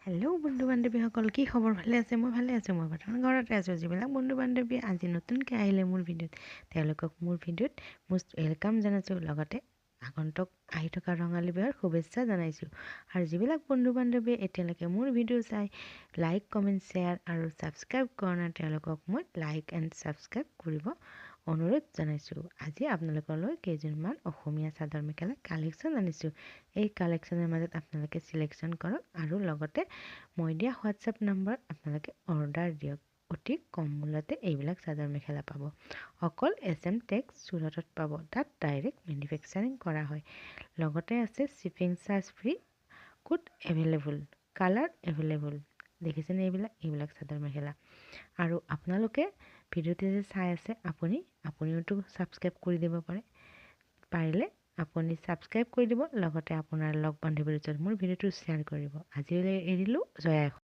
Hello' বন্ধু বান্ধৱীসকল, কি খবৰ? ভালে আছে? মই ভালে আছোঁ। মই বৰ্তমান ঘৰতে আছোঁ। যিবিলাক বন্ধু বান্ধৱী আজি নতুনকৈ আহিলে মোৰ ভিডিঅ'ত, তেওঁলোকক মোৰ ভিডিঅ'ত মোৰ welcome জনাইছোঁ, লগতে আগন্তুক আহি থকা ৰঙালী বিহুৰ শুভেচ্ছা জনাইছোঁ। আৰু যিবিলাক বন্ধু বান্ধৱীয়ে এতিয়ালৈকে মোৰ ভিডিঅ' চাই লাইক, কমেণ্ট, শ্বেয়াৰ আৰু ছাবস্ক্ৰাইব কৰা নাই, তেওঁলোকক মই লাইক এণ্ড ছাবস্ক্ৰাইব কৰিব অনুৰোধ জনাইছোঁ। আজি আপোনালোকলৈ কেইজনমান অসমীয়া চাদৰ মেখেলা কালেকশ্যন আনিছোঁ। এই কালেকশ্যনৰ মাজত আপোনালোকে চিলেকশ্যন কৰক আৰু লগতে মই দিয়া হোৱাটছএপ নম্বৰত আপোনালোকে অৰ্ডাৰ দিয়ক। অতি কম মূল্যতে এইবিলাক চাদৰ মেখেলা পাব। অকল এছ এম টেক্স চুৰটত পাব, তাত ডাইৰেক্ট মেনুফেকচাৰিং কৰা হয়। লগতে আছে shipping charge free, code available, colour available. দেখিছেনে এইবিলাক? এইবিলাক চাদৰ মেখেলা। আৰু আপোনালোকে ভিডিঅ'টো যে চাই আছে, আপুনিওতো ছাবস্ক্ৰাইব কৰি দিব পাৰে। পাৰিলে আপুনি ছাবস্ক্ৰাইব কৰি দিব, লগতে আপোনাৰ লগ বান্ধৱীৰ ওচৰত মোৰ ভিডিঅ'টো শ্বেয়াৰ কৰিব। আজিলৈ এৰিলোঁ। জয়।